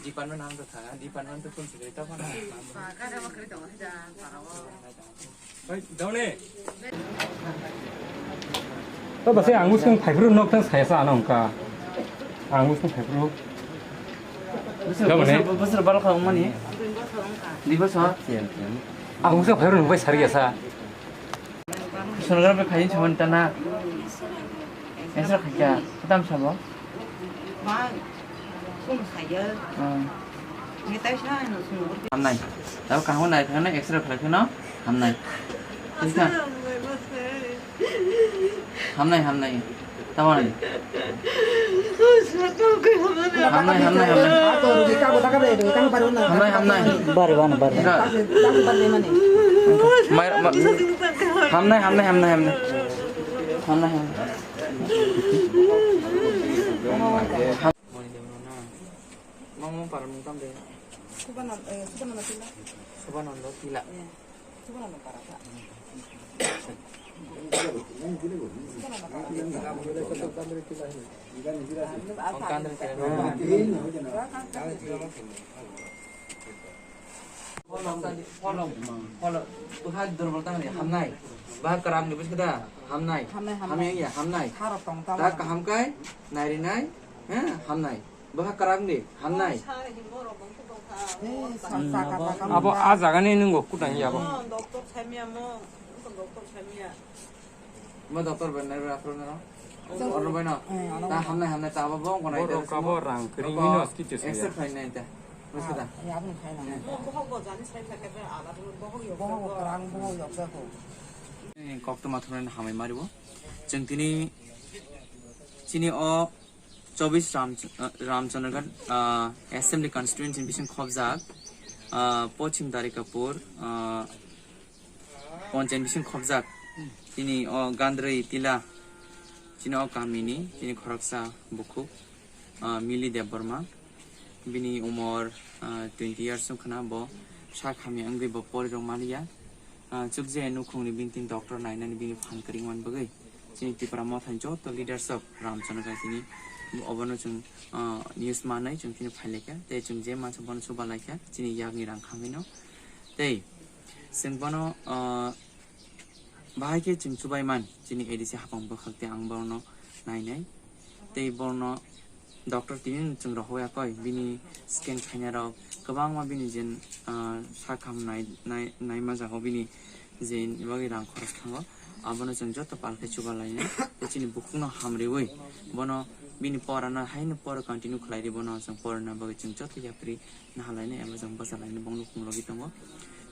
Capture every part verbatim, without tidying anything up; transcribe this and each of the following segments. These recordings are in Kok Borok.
Department ang to tha, department to kun sikri to phano. Oi, daune. To basi ang usung phaifru nok tang saya sa ano ka. Ang usung phaifru. Bosor, bosor, bosor bal kha umani. Di bosor. Ang usung phaifru nok bai sari ya sa. Sonogram be khayin chhon tana. Esra khaya, khatam sabo. Ba, sum khaya. Hmm. Ni tai sa no sum. Hamnai. Tabo kaham nai thangna X-ray khlai kheno hamnai. Hamnai, hamnai. Tamo nai. Hamnai, hamnai, hamnai. Hamnai, hamnai. Bari, bari, bari. Ika. Mai, ma-, hamnai, hamnai, hamnai, hamnai. Hamnai, hamnai. Ham- Mama para mung tam de. Subanand-, eh, Subananda Tila. Subananda Tila. Iya. Subananda para ta. Ang kandre tira na. Follow, follow, follow. Tuha durbol tang ni hamnai. Ba karam ni biskada hamnai. Hamnai, hamnai. Hamya ya hamnai. Tharok tong tamo. Ta kaham kai, nai ri nai, ha, hamnai. Baha karang di, hamnai. Abo a jaga ni nungo kudang ya bo. Doktor samya mo, doktor samya. Mo doktor ben nai ra pro na. Ono bai no. Ta hamnai hamnai ta abo bong konai. Boro kabo rang kring mino ski ches ya. Extra fine nai ta. Musta da. Ya abun khai na. Bohok bo jani sai thake ala bohok yo. Bohok karang bohok yo ko. Kok to mathumna hamai maribo. Chwng tini chini o Chobis Ram, ah, Ramchandraghat, ah, Assembly Constituency bising khobjak, ah, Pochim Darikapur, ah, Ponchayat bising khobjak. Chini o Gandroi Tila, chini o kamini, chini khoroksa bukhuk, ah, Mili Debbarma. Bini umor, ah, twenty years wngkhana, bo sak hamya wngwi bo porirok maliya. Ah, chukjaya nukhungni bini tin doctor nainani bini phan kwrwngmani bagwi chini Tipra Mothani joto leaders of Ramchandraghat chini obono chwng, ah, news manwi chwng chini phailaikha tei chwng je mansa bono chubalaikha chini yakni rang khangwino tei chwng bono, ah, bahai khe chwng chubaiman chini A D C hapang bwkhak tei ang bono nainai tei bono Doctor tini chwng rohor ya koi, bini scan khainai rok kwbangma bini jen, ah, sak ham nai, nai, naima jago bini jen bagwi rang khoros thango, abono chwng joto pal khe chuba lainai. Tei chini bukhukno hamriwi bono bini porano haino pora continue khlai di, bono chwng porana bagwi chwng joto yapri naha lainai eba chwng bacha lainai bongni khum logi tongo.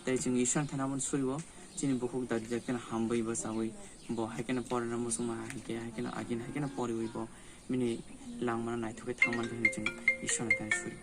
Tei chwng Ishwar thana bono suriwo chini bukhuk dadi dadi kheno hambai bachawi bo hai kheno porana muchungma hai khe, hai kheno agini hai kheno poriwi bo bini langmano naithok khe thangmani hinwi chwng Ishwarno thani suri.